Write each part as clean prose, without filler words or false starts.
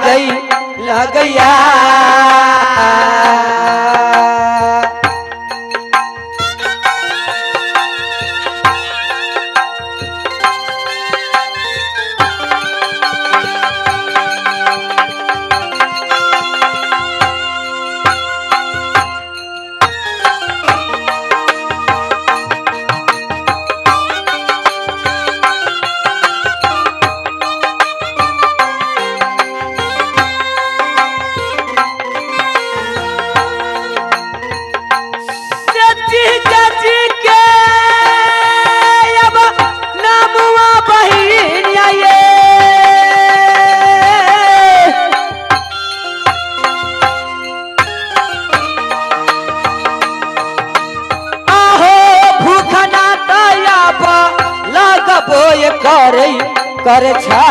गई लगैया। सच्ची चाची के अब नामुआ बहिनिया ये आहो भूखना तयाब लगबो ये करे कर छा।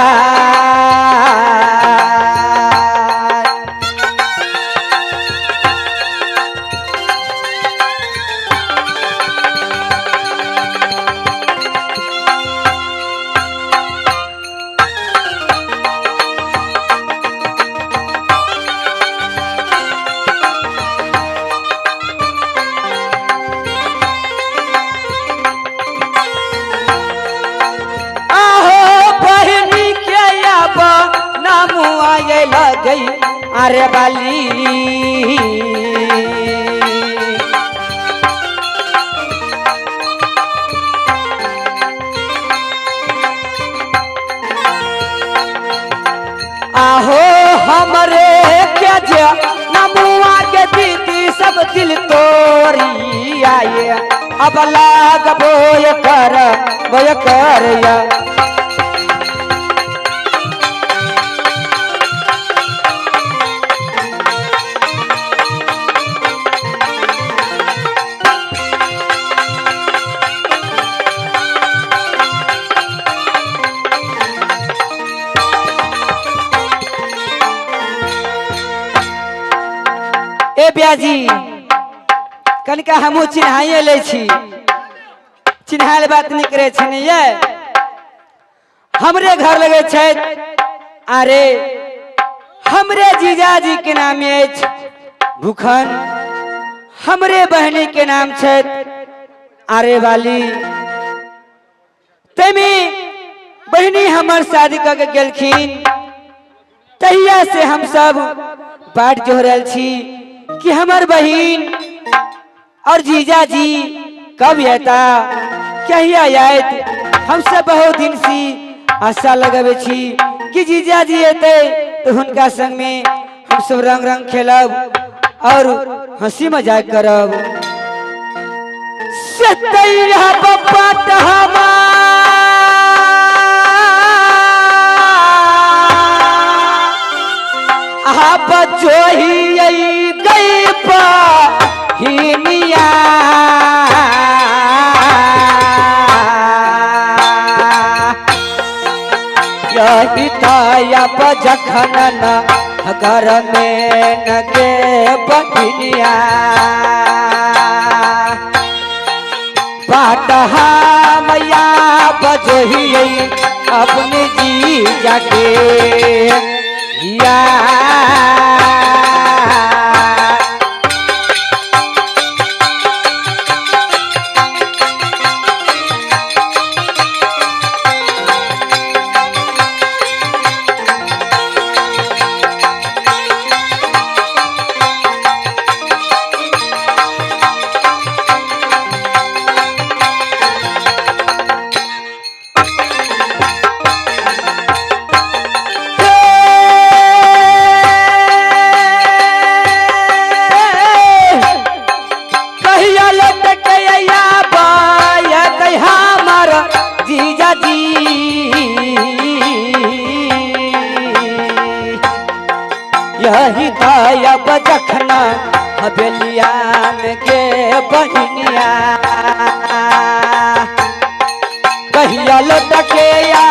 आहो बहिनी के अब नामुआ ये लगई अरे बाली। आहो हमरे के जे नमुआ के दीदी सब दिल तोरी आए अब लाग बोय कर बोय कर या। ए ब्याजी कनिका हमहूँ चिन्हाइए लै छी, चिन्हायल बात नहीं करे छी नहीं ये हमरे घर लगे छै। अरे हमरे जीजाजी के नाम अछि भूखन, हमरे बहनी के नाम छै आरे वाली। तैमे बहनी हमर शादी कऽ के गेलखिन तहिया से हम सब बाट जोहरल छी कि हमर बहिन और जीजाजी कब एता कहिया आयत। हम सब बहुत दिन से आशा लगबे छी कि जीजाजी एते तो हुनका संग में हम सब रंग रंग खेलब और हंसी मजाक करब। सतैया बप्पा आप जोही गई बहिनिया। यही तयब जखन न घर में न गे बहिनिया। बाट मैया बजही अपने जी जाके या। कहिया लटकैया बायत हमर जीजाजी। यही दयब जखना हवेलिया में गे बहिनिया। कहिया लटकैया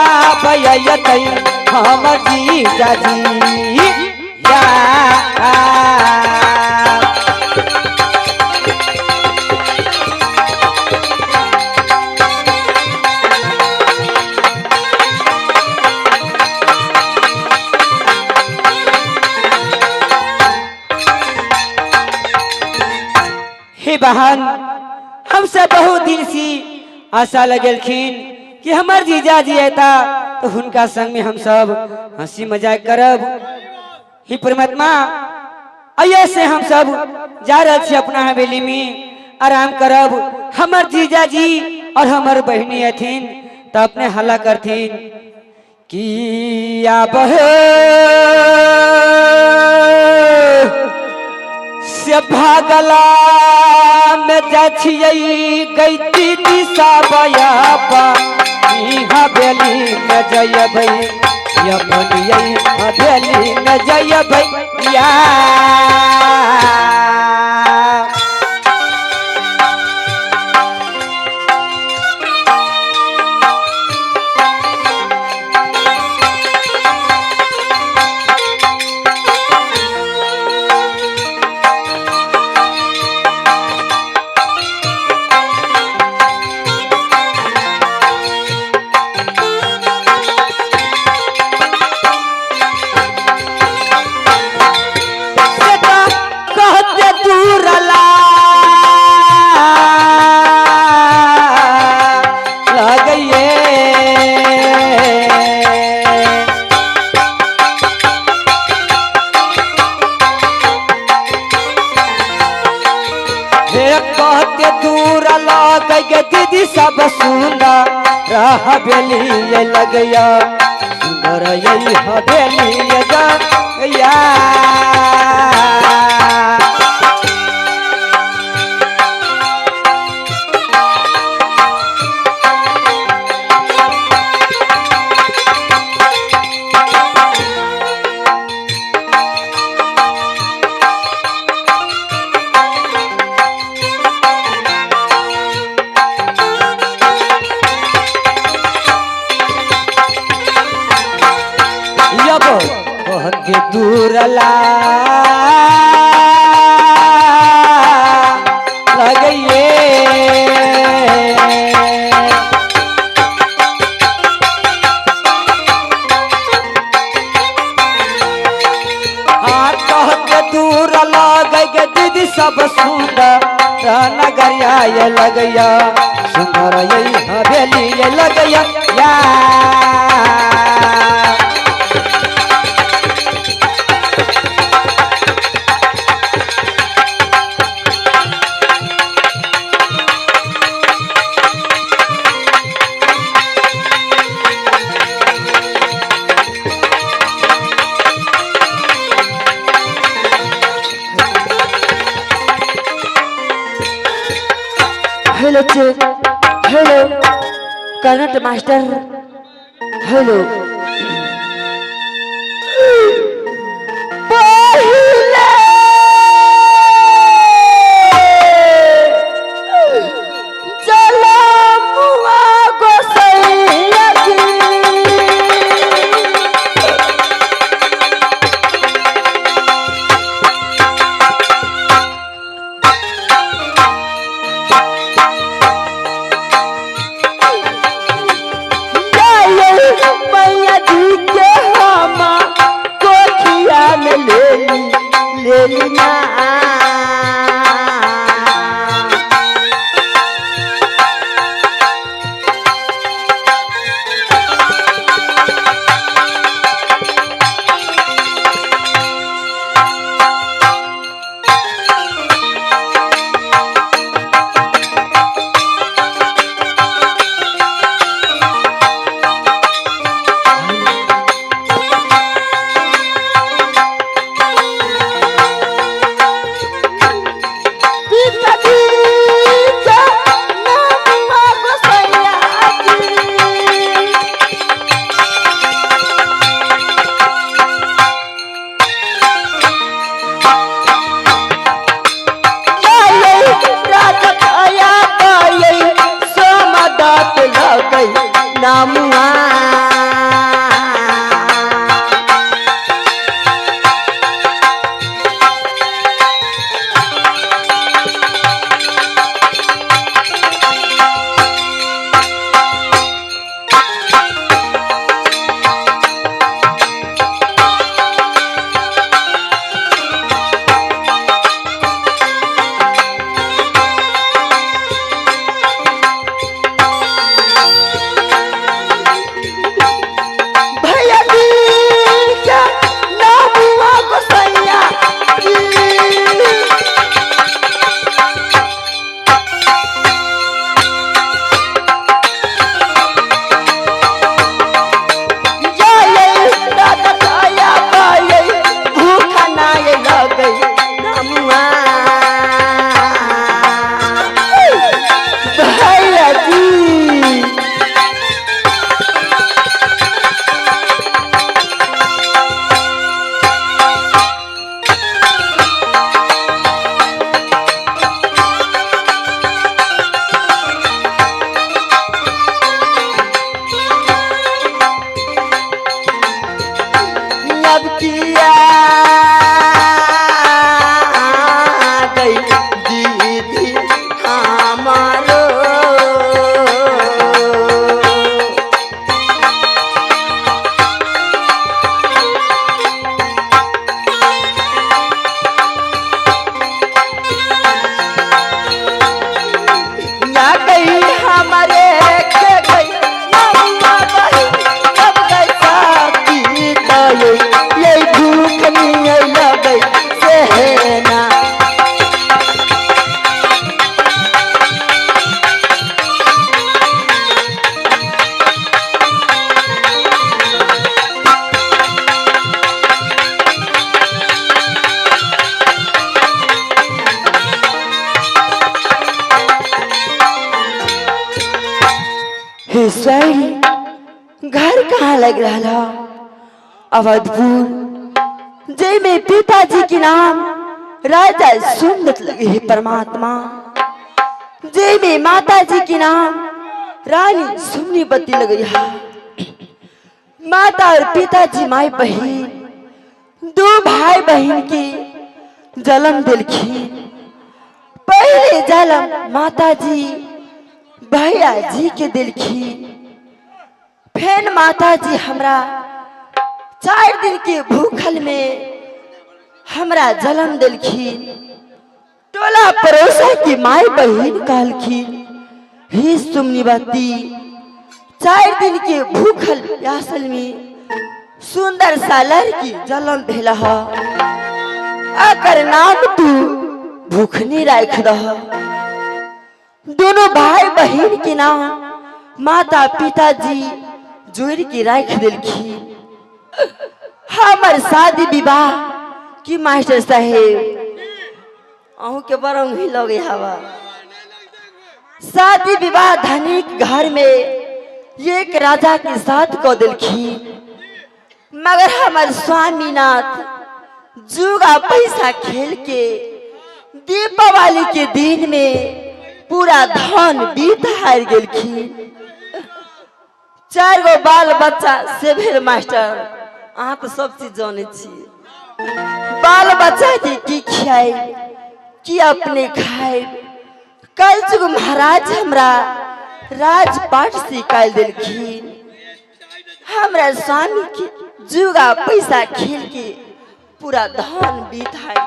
बायत हमर जीजाजी या। हे बहन, हम सब बहुत दिन से आशा लगेलखिन कि हमर जीजाजी अयता तो हुनका संग में हम सब हंसी मजाक करब। हे परमात्मा, अये से हम सब जा रहे छी अपना हवेली में आराम करब। हमर जीजाजी और हमर बहिनी अथिन तो अपने हल्ला करथिन कि आब से भागला में जाइ छियै गैती दिशा बयापा ई हवेली में जयबै यमनियै हवेली में जयबै या। से त कहते दूर ला लगैये हे कहते दूर लगैये दीदी सब सुंदर हवेली लगैया सुंदर यही हवेली गैया। यब कहते दूर ला लगैये हाँ कहते दूर लगैये दीदी सब सुंदर नगरिया ये लगैया सुंदर यही हवेली ये लगैया या। Hello check, hello current master, hello. पहिले जलमुआ गोसैया जी, मैया जी के हमा कोठिया में ले ली ले ली ना। पिताजी के नामुआ गोसैया जी, राजया गई सोमदत्त लगई नामुआ। ईश्वरी घर कहाँ लग रहा है? अवधपुर जय में पिताजी के नाम राजा सुंदर लगे है परमात्मा, जय में माता जी के नाम रानी सुमनीबती लगे है। माता और पिताजी माई बहन दो भाई बहन के जन्म दिलखिन। पहले जन्म माता जी भैया जी के दिलखिन, फिर माता जी हमरा 4 दिन के भूखल में हमरा जन्म दिलखिन। टोला पड़ोसा की माई बहन कहलखिन, हे सुमनीबती 4 दिन के भूखल प्यासल में सुंदर सा लड़की जन्म भेल ह, अकर नाम तू भूखनी राख दह। दोनों भाई बहन के नाम माता पिताजी जोड़ के राख दिलखिन। हमर शादी विवाह की मास्टर साहेब अहूँ के बड़ ही लगे हवा। शादी विवाह धनिक घर में एक राजा के साथ क दिलखिन, मगर हमार स्वामीनाथ जुगा पैसा खेल के दीपावली के दिन में पूरा धन बीत हार गेलखिन। 4 गो बाल बच्चा से भेल मास्टर, अहाँ तो सब चीज जाने छी। बाल बच्चा के की खियाए की अपने खाए। कल जुग महाराज हमरा राजपाट से काल दिलखिन। हमरा स्वामी के जुगा पैसा खेल के पूरा धन बीत हार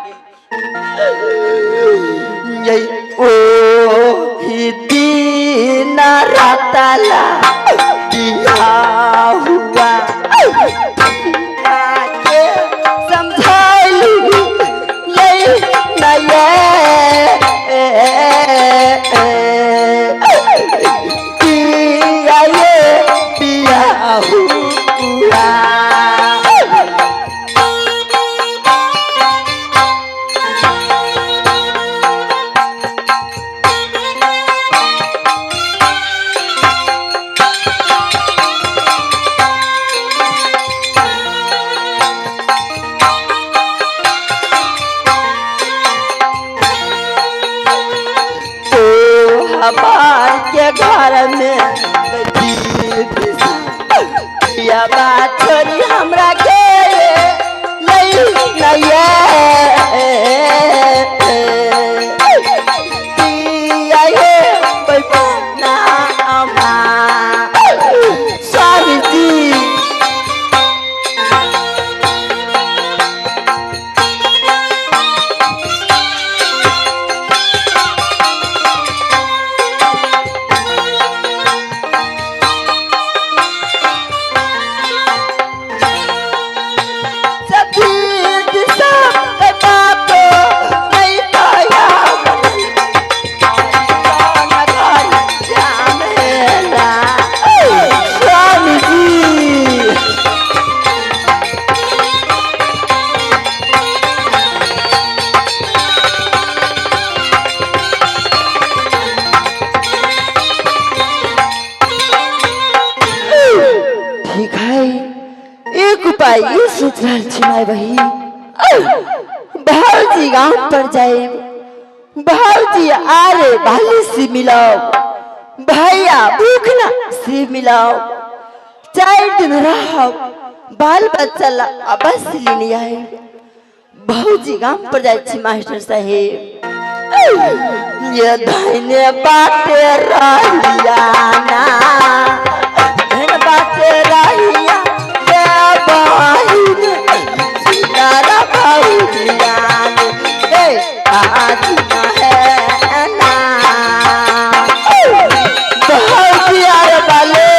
गेल। ओ ही दिन रातला बियाह हुआ के समझाइलू ले नये पिया ये पिया हुआ। हमार के घर में पिया बात छोरी हमरा के ले नये पिया ये बैठना अम्मा स्वामी जी। ठीक है, एक उपाय ये सोच रहल छी माय बहिन, भाऊजी गांव पर जाए, भाऊजी आरे भाले से मिलाओ, भैया भूखना से मिलाओ, 4 दिन रहो बाल बच्चा ला अवश्य लेने आए। भाऊजी गांव पर जाए छी मास्टर साहेब, ये धन्य बाटे रहिया ना, धन्य बाटे रहिया रे बहिन सुनारा भौजिया ए आज है ना भौजिया रे बाले।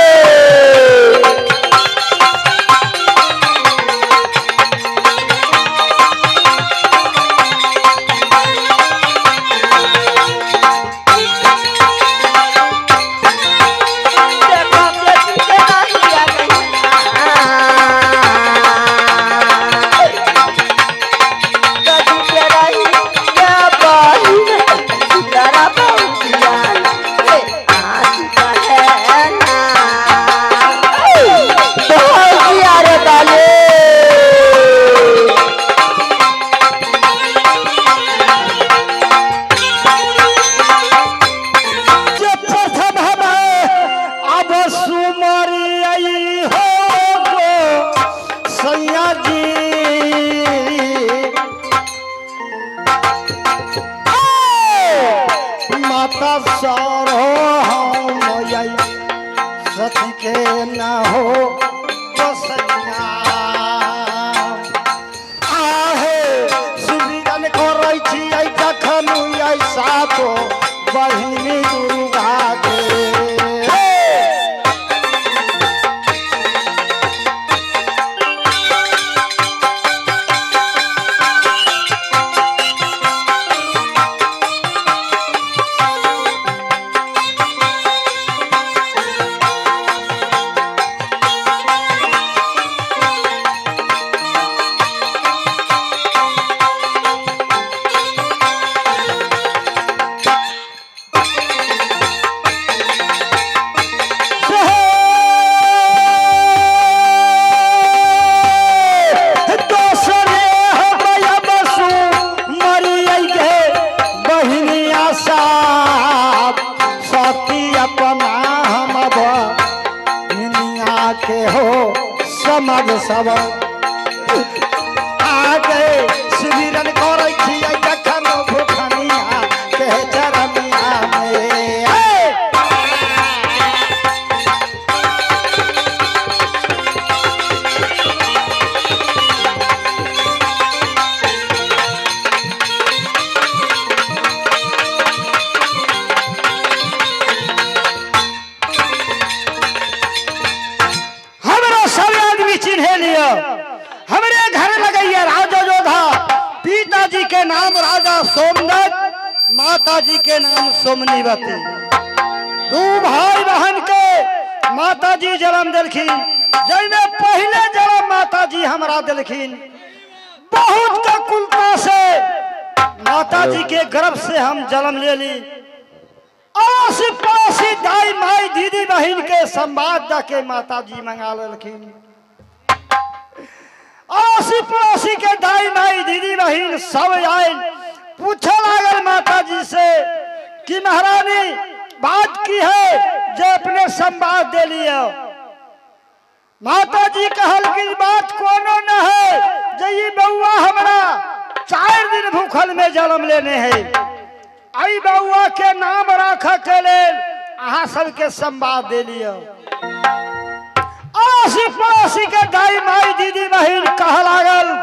सर हो हम आई सती के न हो बसैया। आहे सुमिरन करै छी जखन आई सातो बहिनी दुर्गा के। दोसरे हम बसु मरियै गे बहिनिया साहब सती अपना हम बहिनिया के हो समझ सब आगे सुमिरन करै छियै जखन भूखनिया के चरनिया में। हे! हमरो सब आदमी चिन्हे लियो, हमरे घर लगैया राजा जोधा, पिताजी के नाम राजा सोमदत्त, माता जी के नाम सोमनीवती। दू भाई बहन के माता जी जन्म दिलखिन, जाहिमे पहले जन्म माता जी हमरा दिलखिन। बहुत कुलता से माता जी के गर्भ से हम जन्म ले ली। अड़ोसी पड़ोसी दाई माई दीदी बहन के संवाद the के माता जी मंगा लेलखिन। अड़ोसी पड़ोसी के दाई माई दीदी बहन सब आयल, पूछे लागल माता जी से कि महारानी बात की है जो अपने संवाद दे लियो। माता जी कहल कि बात कोनो न है, जे ई बउआ हमरा 4 दिन भूखल में जन्म लेने है, आई बउआ के नाम राख के लेल अहाँ सबके संवाद दे लियो। अड़ोसी पड़ोसी के दाई माई दीदी बहन कह लागल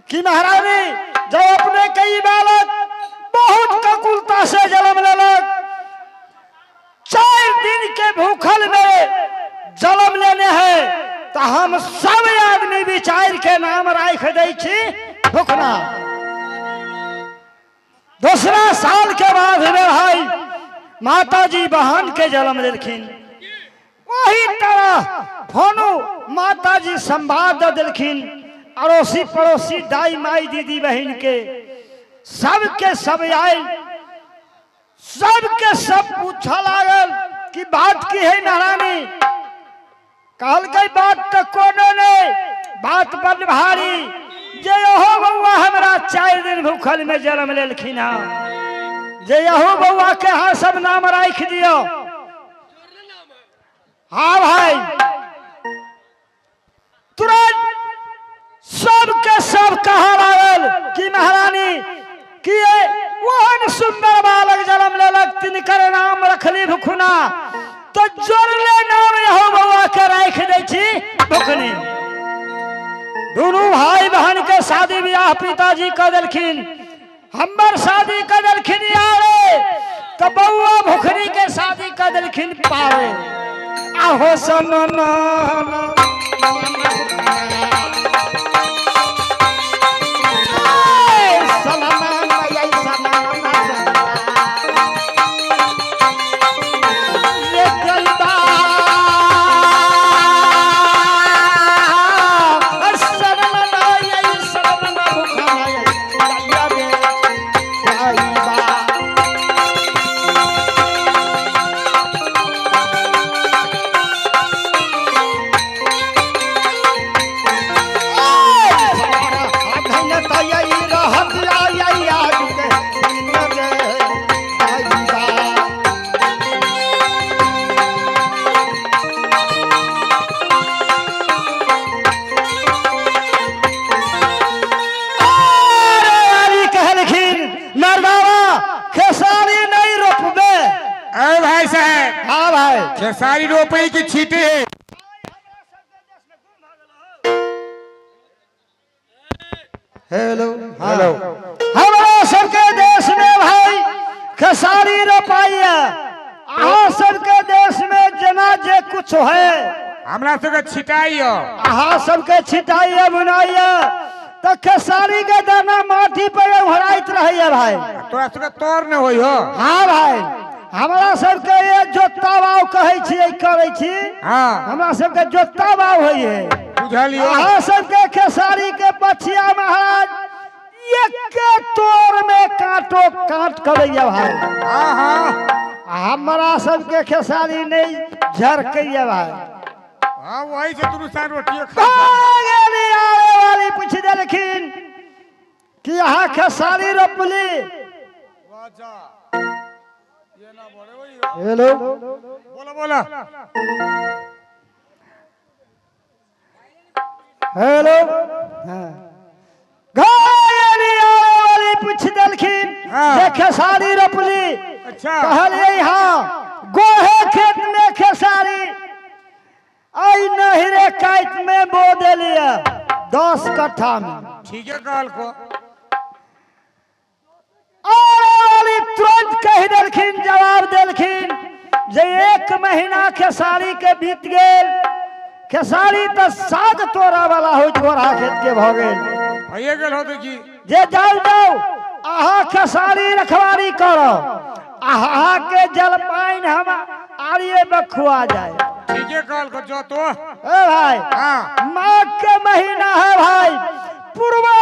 कि महारानी जब अपने कई बालक बहुत ककुलता से जन्म लेलक, 4 दिन के भूखल में जन्म लेने है, तो हम सब आदमी विचार के नाम राख दै छी भूखना। दूसरा साल के बाद में भाई माता जी बहन के जन्म लेलखिन। वही तरह फोनो माता जी संवाद दे दिलखिन अड़ोसी पड़ोसी दाई माई दीदी बहन के, सबके सब आयल, सबके सब पूछा लागल कि बात की है महारानी। कहलकै बात तो कोनो नहीं, बात बड़ भारी, जे यहो बउआ हमरा 4 दिन भूखल में जन्म लेलखिन हँ, जे यहो बउआ के अहाँ सब नाम राखि दियौ। हाँ भाई, तुरंत सबके सब कहा लागल कि महारानी कि ओहन सुंदर बालक जन्म लेलक तिनकर नाम रखली भुखना, तो जोड़ले नाम यहो बउआ के राखि दै छी भुखनी। दोनों भाई बहन के शादी ब्याह पिताजी कर देलखिन, हमर शादी कर देलखिन यारे, तो बउआ भुखनी के शादी कर देलखिन पारे। आहो सनना भाई। खेसारी रोपे की छीटे है। Hello hello. हमरा सबके देश में भाई खेसारी रोपाइया, अहाँ सबके देश में जना जे कुछ है हमरा सबके छिटाई हो। अहाँ सबके छिटाइया बुनाइया तो खेसारी के दाना माटी पर उहराइत रहैया भाई। तोरा सबके तोर न होई हो। हाँ भाई, हमरा सबके ये जोता बाव कहै छियै करै छी। हाँ हमरा सबके जोता बाव होइ है। बुझलियो। अहाँ सबके खेसारी के पछिया महाराज एके तोर में कांटो काट करैया भाई। हाँ हाँ हमरा सबके खेसारी नहीं झरकैया भाई। हाँ वही से दुनू साल रोटियो खा। आवे वाली पूछ देलखिन कि अहाँ खेसारी रोपली। हेलो बोलो बोलो। हेलो। घायली आवे वाली पूछ देलखिन जे खेसारी रोपली। अच्छा। कहलियै हाँ, गोहे खेत में खेसारी आई नहरे काट में बो देलियै 10 कट्ठा में। ठीक है कहल को। आवे वाली तुरंत कह देलखिन, जवाब देलखिन जे 1 महीना खेसारी के बीत गेल, खेसारी तो साग तोड़ा वाला हो गोरा खेत के भ गेल। भइए गेल हो देखी। जे जाउ जाउ अहाँ खेसारी रखवारी करो, अहाँ के जलपाइन हम आरिये में खुआ जाए। ठीक है कहल को जो तो। ए भाई हाँ माघ के महीना है भाई, पूर्वा